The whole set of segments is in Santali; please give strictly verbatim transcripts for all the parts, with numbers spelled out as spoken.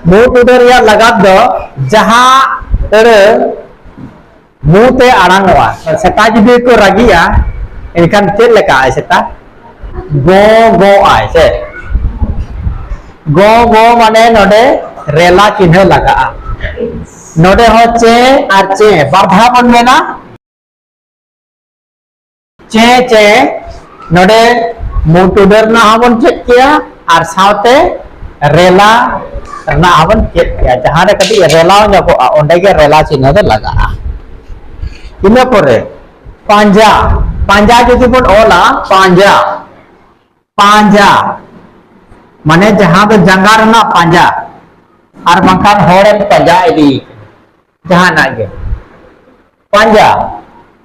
ᱢᱩ ᱴᱩᱰᱟᱹᱜ ᱨᱮᱭᱟᱜ ᱞᱟᱜᱟᱛ ᱫᱚ ᱡᱟᱦᱟᱸ ᱟᱹᱲᱟᱹ ᱢᱩ ᱛᱮ ᱟᱲᱟᱝᱚᱜᱼᱟ, ᱥᱮᱛᱟ ᱡᱩᱫᱤ ᱠᱚ ᱨᱟᱹᱜᱤᱜᱼᱟ, ᱮᱱᱠᱷᱟᱱ ᱪᱮᱫ ᱞᱮᱠᱟ ᱟᱭ ᱥᱮᱛᱟ? ᱜᱚ ᱜᱚ ᱟᱭ ᱥᱮ? ᱜᱚ ᱜᱚ ᱢᱟᱱᱮ ᱱᱚᱰᱮ ᱨᱮᱞᱟ ᱪᱤᱱᱦᱟᱹ ᱞᱟᱜᱟᱜᱼᱟ᱾ ᱱᱚᱰᱮ ᱦᱚᱸ ᱪᱮ ᱟᱨ ᱪᱮ ᱵᱟᱨ ᱫᱷᱟᱣ ᱵᱚᱱ ᱢᱮᱱᱟ᱾ ᱪᱮ ᱪᱮ, ᱱᱚᱰᱮ ᱢᱩ ᱴᱩᱰᱟᱹᱜ ᱨᱮᱱᱟᱜ ᱦᱚᱸᱵᱚᱱ ᱪᱮᱫ ᱠᱮᱜᱼᱟ ᱟᱨ ᱥᱟᱶᱛᱮ ᱨᱮᱞᱟ ᱨᱮᱱᱟᱜ ᱦᱚᱸᱵᱚᱱ ᱪᱮᱫ ᱠᱮᱜᱼᱟ᱾ ᱡᱟᱦᱟᱸ ᱨᱮ ᱠᱟᱹᱴᱤᱡ ᱨᱮᱞᱟᱣ ᱧᱚᱜᱚᱜᱼᱟ, ᱚᱸᱰᱮ ᱜᱮ ᱨᱮᱞᱟ ᱪᱤᱱᱦᱟᱹ ᱫᱚ ᱞᱟᱜᱟᱜᱼᱟ᱾ ᱤᱱᱟᱹ ᱯᱚᱨᱮ ᱯᱟᱸᱡᱟ, ᱯᱟᱸᱡᱟ ᱡᱩᱫᱤ ᱵᱚᱱ ᱚᱞᱟ, ᱯᱟᱸᱡᱟ, ᱯᱟᱸᱡᱟ ᱢᱟᱱᱮ ᱡᱟᱦᱟᱸ ᱫᱚ ᱡᱟᱸᱜᱟ ᱨᱮᱱᱟᱜ ᱯᱟᱸᱡᱟ, ᱟᱨ ᱵᱟᱝᱠᱷᱟᱱ ᱦᱚᱲᱮᱢ ᱯᱟᱸᱡᱟ ᱤᱫᱤ, ᱡᱟᱦᱟᱱᱟᱜ ᱜᱮ᱾ ᱯᱟᱸᱡᱟ,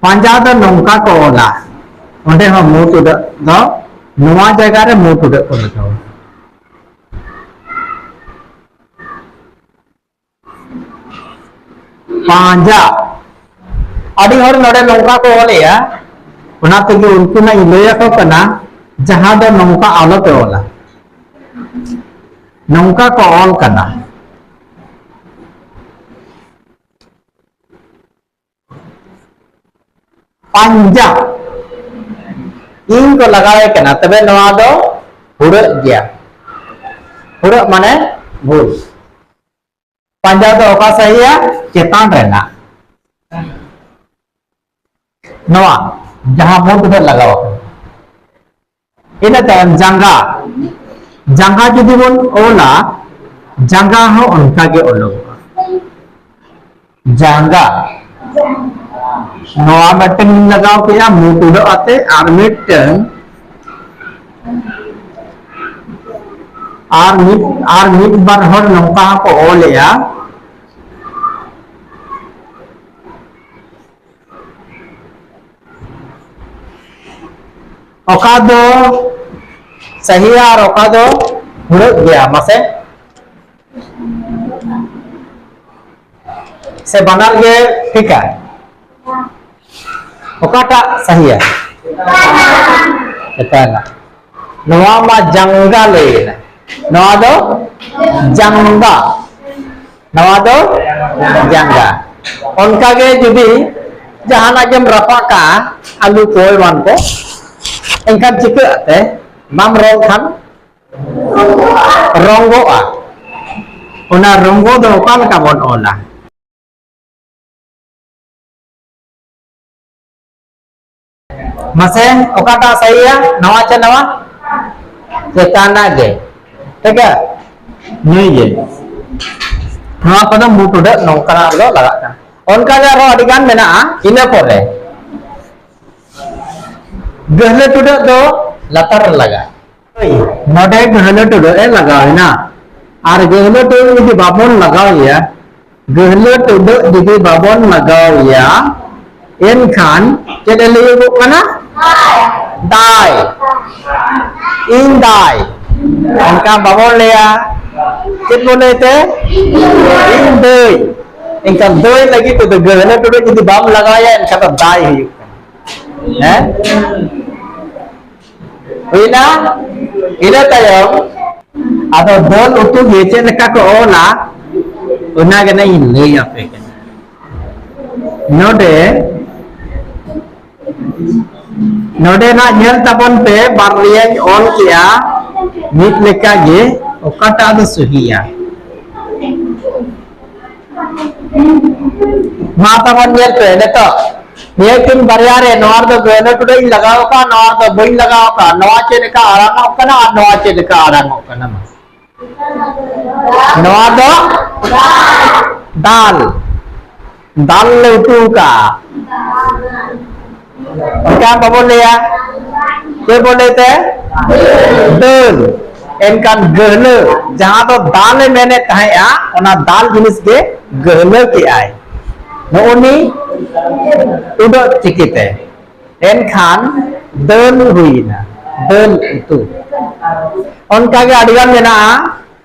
ᱯᱟᱸᱡᱟ ᱫᱚ ᱱᱚᱝᱠᱟ ᱠᱚ ᱚᱞᱟ, ᱚᱸᱰᱮ ᱦᱚᱸ ᱢᱩ ᱴᱩᱰᱟᱹᱜ ᱫᱚ ᱱᱚᱣᱟ ᱡᱟᱭᱜᱟ ᱨᱮ ᱢᱩ ᱴᱩᱰᱟᱹᱜ ᱠᱚ ᱞᱟᱜᱟᱣᱟ᱾ ᱯᱟᱸᱡᱟ᱾ ᱟᱹᱰᱤ ᱦᱚᱲ ᱱᱚᱰᱮ ᱱᱚᱝᱠᱟ ᱠᱚ ᱚᱞᱮᱜᱼᱟ, ᱚᱱᱟ ᱛᱮᱜᱮ ᱩᱱᱠᱩ ᱢᱟ ᱤᱧ ᱞᱟᱹᱭ ᱟᱠᱚ ᱠᱟᱱᱟ, ᱡᱟᱦᱟᱸ ᱫᱚ ᱱᱚᱝᱠᱟ ᱟᱞᱚᱯᱮ ᱚᱞᱟ, ᱱᱚᱝᱠᱟ ᱠᱚ ᱚᱞ ᱠᱟᱱᱟ᱾ ᱯᱟᱸᱡᱟ, ᱤᱧ ᱠᱚ ᱞᱟᱜᱟᱣᱮ ᱠᱟᱱᱟ, ᱛᱚᱵᱮ ᱱᱚᱣᱟ ᱫᱚ ᱦᱩᱲᱟᱹᱜ ᱜᱮᱭᱟ᱾ ᱦᱩᱲᱟᱹᱜ ᱢᱟᱱᱮ ᱵᱷᱩᱞ᱾ ᱯᱟᱸᱡᱟ ᱫᱚ ᱚᱠᱟ ᱥᱟᱹᱦᱤᱭᱟ? ᱪᱮᱛᱟᱱ ᱨᱮᱱᱟᱜ᱾ ᱱᱚᱣᱟ ᱡᱟᱦᱟᱸ ᱢᱩ ᱴᱩᱰᱟᱹᱜ ᱞᱟᱜᱟᱣ ᱟᱠᱟᱱᱟ, ᱤᱱᱟᱹ ᱛᱟᱭᱚᱢ ᱡᱟᱸᱜᱟ᱾ ᱡᱟᱸᱜᱟ ᱡᱩᱫᱤ ᱵᱚᱱ ᱚᱞᱟ, ᱡᱟᱸᱜᱟ ᱦᱚᱸ ᱚᱱᱠᱟ ᱜᱮ ᱚᱞᱚᱜᱚᱜᱼᱟ᱾ ᱡᱟᱸᱜᱟ᱾ ᱱᱚᱣᱟ ᱢᱤᱫᱴᱮᱱ ᱞᱟᱜᱟᱣ ᱠᱮᱫᱟ ᱢᱩ ᱴᱩᱰᱟᱹᱜ ᱟᱛᱮ, ᱟᱨ ᱢᱤᱫᱴᱮᱱ, ᱟᱨ ᱢᱤᱫ, ᱟᱨ ᱢᱤᱫ ᱵᱟᱨ ᱦᱚᱲ ᱱᱚᱝᱠᱟ ᱦᱚᱸᱠᱚ ᱚᱞᱮᱜᱼᱟ, ᱚᱠᱟ ᱫᱚ ᱥᱟᱹᱦᱤᱭᱟ ᱟᱨ ᱚᱠᱟ ᱫᱚ ᱦᱩᱲᱟᱹᱜ ᱜᱮᱭᱟ? ᱢᱟᱥᱮ, ᱥᱮ ᱵᱟᱱᱟᱨ ᱜᱮ ᱴᱷᱤᱠᱟ? ᱚᱠᱟᱴᱟᱜ ᱥᱟᱹᱦᱤᱭᱟ? ᱪᱮᱛᱟᱱ ᱨᱮᱱᱟᱜ᱾ ᱱᱚᱣᱟ ᱢᱟ ᱡᱟᱸᱜᱟ ᱞᱟᱹᱭ ᱮᱱᱟ᱾ ᱱᱚᱣᱟ ᱫᱚ ᱡᱟᱸᱜᱟ᱾ ᱱᱚᱣᱟ ᱫᱚ ᱡᱟᱸᱜᱟ᱾ ᱚᱱᱠᱟᱜᱮ ᱡᱩᱫᱤ ᱡᱟᱦᱟᱱᱟᱜ ᱜᱮᱢ ᱨᱟᱯᱟᱜ ᱠᱟᱜᱼᱟ, ᱟᱹᱞᱩ ᱠᱚ ᱮᱢᱟᱱ ᱠᱚ, ᱮᱱᱠᱷᱟᱱ ᱪᱤᱠᱟᱹᱜ ᱛᱮ? ᱵᱟᱢ ᱨᱚᱝ ᱠᱷᱟᱱ ᱨᱚᱝᱜᱚᱜᱼᱟ᱾ ᱚᱱᱟ ᱨᱚᱝᱜᱚ ᱫᱚ ᱚᱠᱟ ᱞᱮᱠᱟ ᱵᱚᱱ ᱚᱞᱟ? ᱢᱟᱥᱮ, ᱚᱠᱟᱴᱟᱜ ᱥᱟᱹᱦᱤᱭᱟ? ᱱᱚᱣᱟ ᱪᱮ ᱱᱚᱣᱟ? ᱪᱮᱛᱟᱱᱟᱜ ᱜᱮ᱾ ᱴᱷᱤᱠᱟ? ᱱᱩᱭ ᱜᱮ᱾ ᱱᱚᱣᱟ ᱠᱚᱫᱚ ᱢᱩ ᱴᱩᱰᱟᱹᱜ ᱱᱚᱝᱠᱟᱱᱟᱜ ᱨᱮᱫᱚ ᱞᱟᱜᱟᱜ ᱠᱟᱱᱟ᱾ ᱚᱱᱠᱟ ᱜᱮ ᱟᱨᱦᱚᱸ ᱟᱹᱰᱤ ᱜᱟᱱ ᱢᱮᱱᱟᱜᱼᱟ᱾ ᱤᱱᱟᱹ ᱯᱚᱨᱮ ᱜᱟᱹᱦᱞᱟᱹ ᱴᱩᱰᱟᱹᱜ ᱫᱚ ᱞᱟᱛᱟᱨ ᱨᱮ ᱞᱟᱜᱟᱜᱼᱟ᱾ ᱱᱚᱰᱮ ᱜᱟᱹᱦᱞᱟᱹ ᱴᱩᱰᱟᱹᱜ ᱮ ᱞᱟᱜᱟᱣ ᱮᱱᱟ᱾ ᱟᱨ ᱜᱟᱹᱦᱞᱟᱹ ᱴᱩᱰᱟᱹᱜ ᱡᱩᱫᱤ ᱵᱟᱵᱚᱱ ᱞᱟᱜᱟᱣ ᱮᱭᱟ, ᱜᱟᱹᱦᱞᱟᱹ ᱴᱩᱰᱟᱹᱜ ᱡᱩᱫᱤ ᱵᱟᱵᱚᱱ ᱞᱟᱜᱟᱣ ᱮᱭᱟ, ᱮᱱᱠᱷᱟᱱ ᱪᱮᱫ ᱮ ᱞᱟᱹᱭᱚᱜᱚᱜ ᱠᱟᱱᱟ? ᱫᱟᱭ᱾ ᱤᱧ ᱫᱟᱭ᱾ ᱚᱱᱠᱟ ᱵᱟᱵᱚᱱ ᱞᱟᱹᱭᱟ᱾ ᱪᱮᱫ ᱵᱚᱱ ᱞᱟᱹᱭ ᱛᱮ? ᱤᱧ ᱫᱟᱹᱭ᱾ ᱮᱱᱠᱷᱟᱱ ᱫᱟᱹᱭ ᱞᱟᱹᱜᱤᱫ ᱛᱮᱫᱚ ᱜᱟᱹᱦᱞᱟᱹ ᱴᱩᱰᱟᱹᱜ ᱡᱩᱫᱤ ᱵᱟᱢ ᱞᱟᱜᱟᱣ ᱮᱭᱟ, ᱮᱱᱠᱷᱟᱱ ᱫᱚ ᱫᱟᱭ ᱦᱩᱭᱩᱜ ᱠᱟᱱᱟ᱾ ᱦᱮᱸ? ᱦᱩᱭᱱᱟ? ᱤᱱᱟᱹ ᱛᱟᱭᱚᱢ ᱟᱫᱚ ᱫᱟᱹᱞ ᱩᱛᱩ ᱜᱮ ᱪᱮᱫ ᱞᱮᱠᱟ ᱠᱚ ᱚᱞᱟ, ᱚᱱᱟ ᱜᱮ ᱱᱟᱜ ᱤᱧ ᱞᱟᱹᱭ ᱟᱯᱮ ᱠᱟᱱᱟ᱾ ᱱᱚᱰᱮ, ᱱᱚᱰᱮ ᱱᱟᱜ ᱧᱮᱞ ᱛᱟᱵᱚᱱ ᱯᱮ, ᱵᱟᱨᱭᱟᱧ ᱚᱞ ᱠᱮᱜᱼᱟ, ᱢᱤᱫ ᱞᱮᱠᱟ ᱜᱮ, ᱚᱠᱟᱴᱟᱜ ᱫᱚ ᱥᱚᱦᱤᱭᱟ? ᱢᱟ ᱛᱟᱵᱚᱱ ᱧᱮᱞ ᱯᱮ ᱱᱤᱛᱚᱜ, ᱱᱤᱭᱟᱹ ᱠᱤᱱ ᱵᱟᱨᱭᱟ ᱨᱮ ᱱᱚᱣᱟ ᱨᱮᱫᱚ ᱜᱟᱹᱦᱞᱟᱹ ᱴᱩᱰᱟᱹᱜ ᱤᱧ ᱞᱟᱜᱟᱣ ᱟᱠᱟᱫ, ᱱᱚᱣᱟ ᱨᱮᱫᱚ ᱵᱟᱹᱧ ᱞᱟᱜᱟᱣ ᱟᱠᱟᱫ᱾ ᱱᱚᱣᱟ ᱪᱮᱫ ᱞᱮᱠᱟ ᱟᱲᱟᱝᱚᱜ ᱠᱟᱱᱟ ᱟᱨ ᱱᱚᱣᱟ ᱪᱮᱫ ᱞᱮᱠᱟ ᱟᱲᱟᱝᱚᱜ ᱠᱟᱱᱟ? ᱢᱟ᱾ ᱱᱚᱣᱟ ᱫᱚ ᱫᱟᱞ, ᱫᱟᱞ ᱞᱮ ᱩᱛᱩ ᱟᱠᱟᱫᱼᱟ᱾ ᱚᱱᱠᱟ ᱵᱟᱵᱚᱱ ᱞᱟᱹᱭᱟ᱾ ᱪᱮᱫ ᱵᱚᱱ ᱞᱟᱹᱭ ᱛᱮ? ᱫᱟᱹᱞ᱾ ᱮᱱᱠᱷᱟᱱ ᱜᱟᱹᱦᱞᱟᱹ, ᱡᱟᱦᱟᱸ ᱫᱚ ᱫᱟᱞ ᱮ ᱢᱮᱱᱮᱫ ᱛᱟᱦᱮᱸᱫᱼᱟ, ᱚᱱᱟ ᱫᱟᱞ ᱡᱤᱱᱤᱥ ᱜᱮ ᱜᱟᱹᱦᱞᱟᱹ ᱠᱮᱜᱼᱟᱭ᱾ ᱱᱚᱜᱼᱚ ᱱᱤ ᱩᱰᱟᱹᱜ ᱪᱤᱠᱤᱛᱮ᱾ ᱮᱱᱠᱷᱟᱱ ᱫᱟᱹᱞ ᱦᱩᱭᱱᱟ, ᱫᱟᱹᱞ ᱩᱛᱩ᱾ ᱚᱱᱠᱟᱜᱮ ᱟᱹᱰᱤᱜᱟᱱ ᱢᱮᱱᱟᱜᱼᱟ,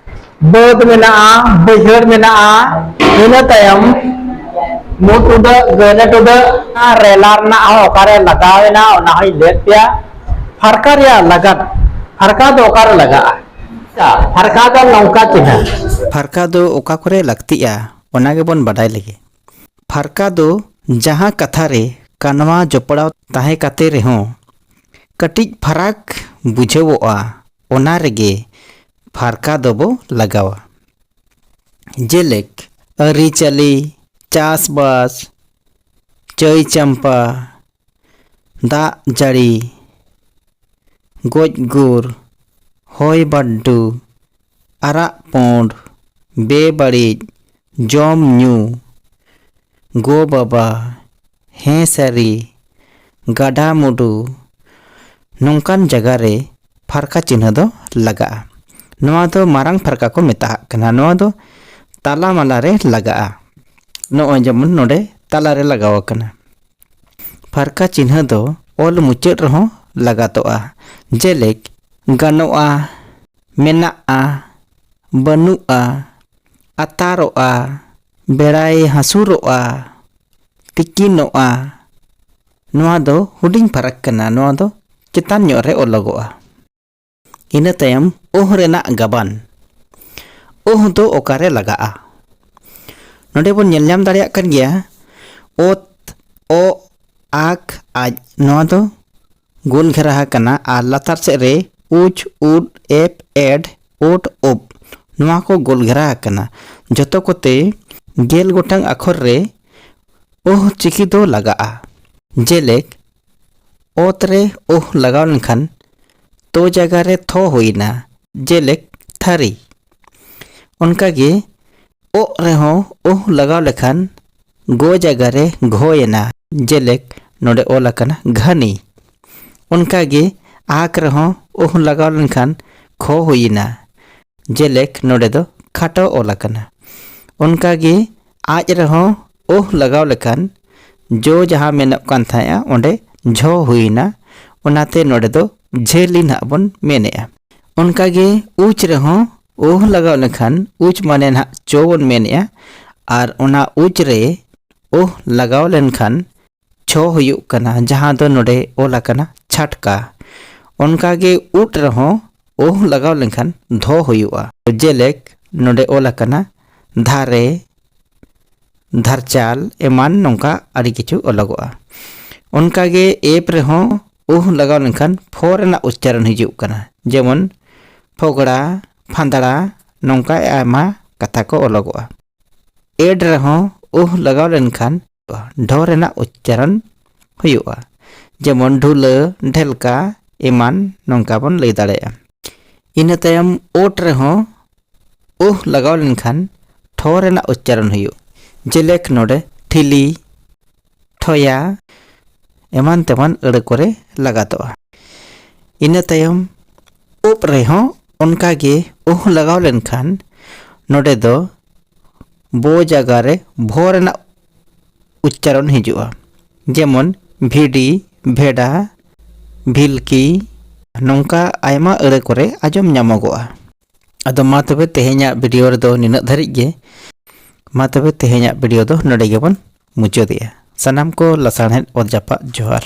ᱵᱟᱹᱫᱽ ᱢᱮᱱᱟᱜᱼᱟ, ᱵᱟᱹᱭᱦᱟᱹᱲ ᱢᱮᱱᱟᱜᱼᱟ, ᱤᱱᱟᱹ ᱛᱟᱭᱚᱢ ᱢᱩ ᱴᱩᱰᱟᱹᱜ, ᱜᱟᱹᱦᱞᱟᱹ ᱴᱩᱰᱟᱹᱜ, ᱨᱮᱞᱟ ᱨᱮᱱᱟᱜ ᱦᱚᱸ ᱚᱠᱟᱨᱮ ᱞᱟᱜᱟᱣ ᱮᱱᱟ, ᱚᱱᱟ ᱦᱚᱸᱧ ᱞᱟᱹᱭ ᱯᱮᱭᱟ᱾ ᱯᱷᱟᱨᱠᱟ ᱨᱮᱭᱟᱜ ᱞᱟᱜᱟᱫ, ᱯᱷᱟᱨᱠᱟ ᱫᱚ ᱚᱠᱟᱨᱮ ᱞᱟᱜᱟᱜᱼᱟ? ᱯᱷᱟᱨᱠᱟ ᱫᱚ ᱱᱚᱝᱠᱟ ᱪᱤᱱᱦᱟᱹ᱾ ᱯᱷᱟᱨᱠᱟ ᱫᱚ ᱚᱠᱟ ᱠᱚᱨᱮ ᱞᱟᱹᱠᱛᱤᱜᱼᱟ, ᱚᱱᱟ ᱜᱮᱵᱚᱱ ᱵᱟᱰᱟᱭ ᱞᱮᱜᱮ᱾ ᱯᱷᱟᱨᱠᱟ ᱫᱚ ᱡᱟᱦᱟᱸ ᱠᱟᱛᱷᱟ ᱨᱮ ᱠᱟᱱᱣᱟ ᱡᱚᱯᱲᱟᱣ ᱛᱟᱦᱮᱸ ᱠᱟᱛᱮ ᱨᱮᱦᱚᱸ ᱠᱟᱹᱴᱤᱡ ᱯᱷᱟᱨᱟᱠ ᱵᱩᱡᱷᱟᱹᱣᱚᱜᱼᱟ, ᱚᱱᱟ ᱨᱮᱜᱮ ᱯᱷᱟᱨᱠᱟ ᱫᱚᱵᱚ ᱞᱟᱜᱟᱣᱟ᱾ ᱡᱮᱞᱮᱠ, ᱟᱹᱨᱤᱪᱟᱹᱞᱤ, ᱪᱟᱥᱵᱟᱥ, ᱪᱟᱹᱭ ᱪᱟᱢᱯᱟ, ᱫᱟᱜ ᱡᱟᱹᱲᱤ, ᱜᱚᱡ ᱜᱩᱨ, ᱦᱚᱭ ᱵᱟᱹᱨᱰᱩ, ᱟᱨᱟᱜ ᱯᱩᱸᱰ, ᱵᱮᱵᱟᱹᱲᱤᱡ, ᱡᱚᱢ ᱧᱩ, ᱜᱚ ᱵᱟᱵᱟ, ᱦᱮᱸ ᱥᱟᱹᱨᱤ, ᱜᱟᱰᱟ ᱢᱩᱰᱩ, ᱱᱚᱝᱠᱟᱱ ᱡᱟᱭᱜᱟ ᱨᱮ ᱯᱷᱟᱨᱠᱟ ᱪᱤᱱᱦᱟᱹ ᱫᱚ ᱞᱟᱜᱟᱜᱼᱟ᱾ ᱱᱚᱣᱟ ᱫᱚ ᱢᱟᱨᱟᱝ ᱯᱷᱟᱨᱠᱟ ᱠᱚ ᱢᱮᱛᱟᱜ ᱠᱟᱱᱟ᱾ ᱱᱚᱣᱟ ᱫᱚ ᱛᱟᱞᱟ ᱢᱟᱞᱟ ᱨᱮ ᱞᱟᱜᱟᱜᱼᱟ᱾ ᱱᱚᱜᱼᱚᱭ ᱡᱮᱢᱚᱱ ᱱᱚᱰᱮ ᱛᱟᱞᱟ ᱨᱮ ᱞᱟᱜᱟᱣ ᱟᱠᱟᱱᱟ᱾ ᱯᱷᱟᱨᱠᱟ ᱪᱤᱱᱦᱟᱹ ᱫᱚ ᱚᱞ ᱢᱩᱪᱟᱹᱫ ᱨᱮᱦᱚᱸ ᱞᱟᱜᱟᱛᱚᱜᱼᱟ᱾ ᱡᱮᱞᱮᱠ, ᱜᱟᱱᱚᱜᱼᱟ, ᱢᱮᱱᱟᱜᱼᱟ, ᱵᱟᱹᱱᱩᱜᱼᱟ, ᱟᱛᱟᱨᱚᱜᱼᱟ, ᱵᱮᱲᱟᱭ ᱦᱟᱹᱥᱩᱨᱚᱜᱼᱟ, ᱛᱤᱠᱤᱱᱚᱜᱼᱟ᱾ ᱱᱚᱣᱟ ᱫᱚ ᱦᱩᱰᱤᱧ ᱯᱷᱟᱨᱟᱠ ᱠᱟᱱᱟ, ᱱᱚᱣᱟ ᱫᱚ ᱪᱮᱛᱟᱱ ᱧᱚᱜ ᱨᱮ ᱚᱞᱚᱜᱚᱜᱼᱟ᱾ ᱤᱱᱟᱹ ᱛᱟᱭᱚᱢ ᱳᱦ ᱨᱮᱱᱟᱜ ᱜᱟᱵᱟᱱ᱾ ᱳᱦ ᱫᱚ ᱚᱠᱟᱨᱮ ᱞᱟᱜᱟᱜᱼᱟ? ᱱᱚᱰᱮ ᱵᱚᱱ ᱧᱮᱞ ᱧᱟᱢ ᱫᱟᱲᱮᱭᱟᱜ ᱠᱟᱱ ᱜᱮᱭᱟ, ᱚᱛ, ᱚᱜ, ᱟᱠ, ᱟᱡ, ᱱᱚᱣᱟ ᱫᱚ ᱜᱳᱞ ᱜᱷᱮᱨᱟ ᱟᱠᱟᱱᱟ ᱟᱨ ᱞᱟᱛᱟᱨ ᱥᱮᱫ ᱨᱮ ᱩᱪ, ᱩᱫ, ᱮᱯ, ᱮᱰ, ᱳᱴ, ᱳᱯ, ᱱᱚᱣᱟ ᱠᱚ ᱜᱳᱞ ᱜᱷᱮᱨᱟ ᱟᱠᱟᱱᱟ᱾ ᱡᱚᱛᱚ ᱠᱚᱛᱮ ᱜᱮᱞ ᱜᱚᱴᱟᱝ ᱟᱠᱷᱚᱨ ᱨᱮ ᱳᱦ ᱪᱤᱠᱤ ᱫᱚ ᱞᱟᱜᱟᱜᱼᱟ᱾ ᱡᱮᱞᱮᱠ, ᱚᱛ ᱨᱮ ᱳᱦ ᱞᱟᱜᱟᱣ ᱞᱮᱱᱠᱷᱟᱱ ᱛᱚ ᱡᱟᱭᱜᱟ ᱨᱮ ᱛᱷᱚ ᱦᱩᱭᱱᱟ, ᱡᱮᱞᱮᱠ, ᱛᱷᱟᱹᱨᱤ᱾ ᱚᱱᱠᱟᱜᱮ ᱚᱜ ᱨᱮᱦᱚᱸ ᱳᱦ ᱞᱟᱜᱟᱣ ᱞᱮᱠᱷᱟᱱ ᱜᱚ ᱡᱟᱭᱜᱟ ᱨᱮ ᱜᱷᱚᱭᱮᱱᱟ, ᱡᱮᱞᱮᱠ, ᱱᱚᱰᱮ ᱚᱞ ᱟᱠᱟᱱᱟ ᱜᱷᱟᱹᱱᱤ᱾ ᱚᱱᱠᱟᱜᱮ ᱟᱠ ᱨᱮᱦᱚᱸ ᱳᱦ ᱞᱟᱜᱟᱣ ᱞᱮᱱᱠᱷᱟᱱ ᱠᱷᱚ ᱦᱩᱭᱮᱱᱟ, ᱡᱮᱞᱮᱠ, ᱱᱚᱰᱮ ᱫᱚ ᱠᱷᱟᱴᱚ ᱚᱞ ᱟᱠᱟᱱᱟ᱾ ᱚᱱᱠᱟᱜᱮ ᱟᱡ ᱨᱮᱦᱚᱸ ᱳᱦ ᱞᱟᱜᱟᱣ ᱞᱮᱠᱷᱟᱱ ᱡᱚ ᱡᱟᱦᱟᱸ ᱢᱮᱱᱚᱜ ᱠᱟᱱ ᱛᱟᱦᱮᱸᱫᱼᱟ, ᱚᱸᱰᱮ ᱡᱷᱚ ᱦᱩᱭᱮᱱᱟ, ᱚᱱᱟᱛᱮ ᱱᱚᱰᱮ ᱫᱚ ᱡᱷᱟᱹᱞᱤ ᱱᱟᱦᱟᱜ ᱵᱚᱱ ᱢᱮᱱᱮᱫᱼᱟ᱾ ᱚᱱᱠᱟᱜᱮ ᱩᱪ ᱨᱮᱦᱚᱸ ᱳᱦ ᱞᱟᱜᱟᱣ ᱞᱮᱠᱷᱟᱱ ᱩᱪ ᱢᱟᱱᱮ ᱱᱟᱦᱟᱜ ᱪᱚ ᱵᱚᱱ ᱢᱮᱱᱮᱫᱼᱟ, ᱟᱨ ᱚᱱᱟ ᱩᱪ ᱨᱮ ᱳᱦ ᱞᱟᱜᱟᱣ ᱞᱮᱱᱠᱷᱟᱱ ᱪᱷᱚ ᱦᱩᱭᱩᱜ ᱠᱟᱱᱟ, ᱡᱟᱦᱟᱸ ᱫᱚ ᱱᱚᱰᱮ ᱚᱞ ᱟᱠᱟᱱᱟ ᱪᱷᱟᱴᱠᱟ᱾ ᱚᱱᱠᱟᱜᱮ ᱩᱫ ᱨᱮᱦᱚᱸ ᱳᱦ ᱞᱟᱜᱟᱣ ᱞᱮᱱᱠᱷᱟᱱ ᱫᱷᱚ ᱦᱩᱭᱩᱜᱼᱟ᱾ ᱡᱮᱞᱮᱠ ᱱᱚᱰᱮ ᱚᱞ ᱟᱠᱟᱱᱟ ᱫᱷᱟᱨᱮ, ᱫᱷᱟᱨᱪᱟᱞ ᱮᱢᱟᱱ ᱱᱚᱝᱠᱟ ᱟᱹᱰᱤ ᱠᱤᱪᱷᱩ ᱚᱞᱚᱜᱚᱜᱼᱟ᱾ ᱚᱱᱠᱟᱜᱮ ᱮᱯ ᱨᱮᱦᱚᱸ ᱳᱦ ᱞᱟᱜᱟᱣ ᱞᱮᱱᱠᱷᱟᱱ ᱯᱷᱚ ᱨᱮᱱᱟᱜ ᱩᱪᱪᱟᱨᱚᱱ ᱦᱤᱡᱩᱜ ᱠᱟᱱᱟ, ᱡᱮᱢᱚᱱ ᱯᱷᱚᱜᱽᱲᱟ, ᱯᱷᱟᱸᱫᱽᱲᱟ, ᱱᱚᱝᱠᱟ ᱟᱭᱢᱟ ᱠᱟᱛᱷᱟ ᱠᱚ ᱚᱞᱚᱜᱚᱜᱼᱟ᱾ ᱮᱰ ᱨᱮᱦᱚᱸ ᱳᱦ ᱞᱟᱜᱟᱣ ᱞᱮᱱᱠᱷᱟᱱ ᱰᱷᱚ ᱨᱮᱱᱟᱜ ᱩᱪᱪᱟᱨᱚᱱ ᱦᱩᱭᱩᱜᱼᱟ, ᱡᱮᱢᱚᱱ ᱰᱷᱩᱞᱟᱹ, ᱰᱷᱮᱞᱠᱟ ᱮᱢᱟᱱ ᱱᱚᱝᱠᱟ ᱵᱚᱱ ᱞᱟᱹᱭ ᱫᱟᱲᱮᱭᱟᱜᱼᱟ᱾ ᱤᱱᱟᱹ ᱛᱟᱭᱚᱢ ᱳᱴ ᱨᱮᱦᱚᱸ ᱳᱦ ᱞᱟᱜᱟᱣ ᱞᱮᱱᱠᱷᱟᱱ ᱴᱷᱚ ᱨᱮᱱᱟᱜ ᱩᱪᱪᱟᱨᱚᱱ ᱦᱩᱭᱩᱜ, ᱡᱮᱞᱮᱠ ᱱᱚᱰᱮ ᱴᱷᱤᱞᱤ, ᱴᱷᱚᱭᱟ ᱮᱢᱟᱱ ᱛᱮᱢᱟᱱ ᱟᱹᱲᱟᱹ ᱠᱚᱨᱮ ᱞᱟᱜᱟᱛᱚᱜᱼᱟ᱾ ᱤᱱᱟᱹ ᱛᱟᱭᱚᱢ ᱳᱯ ᱨᱮᱦᱚᱸ ᱚᱱᱠᱟᱜᱮ ᱳᱦ ᱞᱟᱜᱟᱣ ᱞᱮᱱᱠᱷᱟᱱ ᱱᱚᱰᱮ ᱫᱚ ᱵᱚ ᱡᱟᱭᱜᱟ ᱨᱮ ᱵᱷᱚ ᱨᱮᱱᱟᱜ ᱩᱪᱪᱟᱨᱚᱱ ᱦᱤᱡᱩᱜᱼᱟ, ᱡᱮᱢᱚᱱ ᱵᱷᱤᱰᱤ, ᱵᱷᱮᱰᱟ, ᱵᱷᱤᱞᱠᱤ, ᱱᱚᱝᱠᱟ ᱟᱭᱢᱟ ᱟᱹᱲᱟᱹ ᱠᱚᱨᱮ ᱟᱸᱡᱚᱢ ᱧᱟᱢᱚᱜᱚᱜᱼᱟ᱾ ᱟᱫᱚ ᱢᱟ ᱛᱚᱵᱮ ᱛᱮᱦᱮᱧᱟᱜ ᱵᱷᱤᱰᱤᱭᱳ ᱨᱮᱫᱚ ᱱᱤᱱᱟᱹᱜ ᱫᱷᱟᱹᱨᱤᱡ ᱜᱮ᱾ ᱢᱟ ᱛᱚᱵᱮ ᱛᱮᱦᱮᱧᱟᱜ ᱵᱷᱤᱰᱤᱭᱳ ᱫᱚ ᱱᱚᱰᱮ ᱜᱮᱵᱚᱱ ᱢᱩᱪᱟᱹᱫᱮᱜᱼᱟ᱾ ᱥᱟᱱᱟᱢ ᱠᱚ ᱞᱟᱥᱟᱲᱦᱮᱫ ᱚᱛ ᱡᱟᱯᱟᱜ ᱡᱚᱦᱟᱨ᱾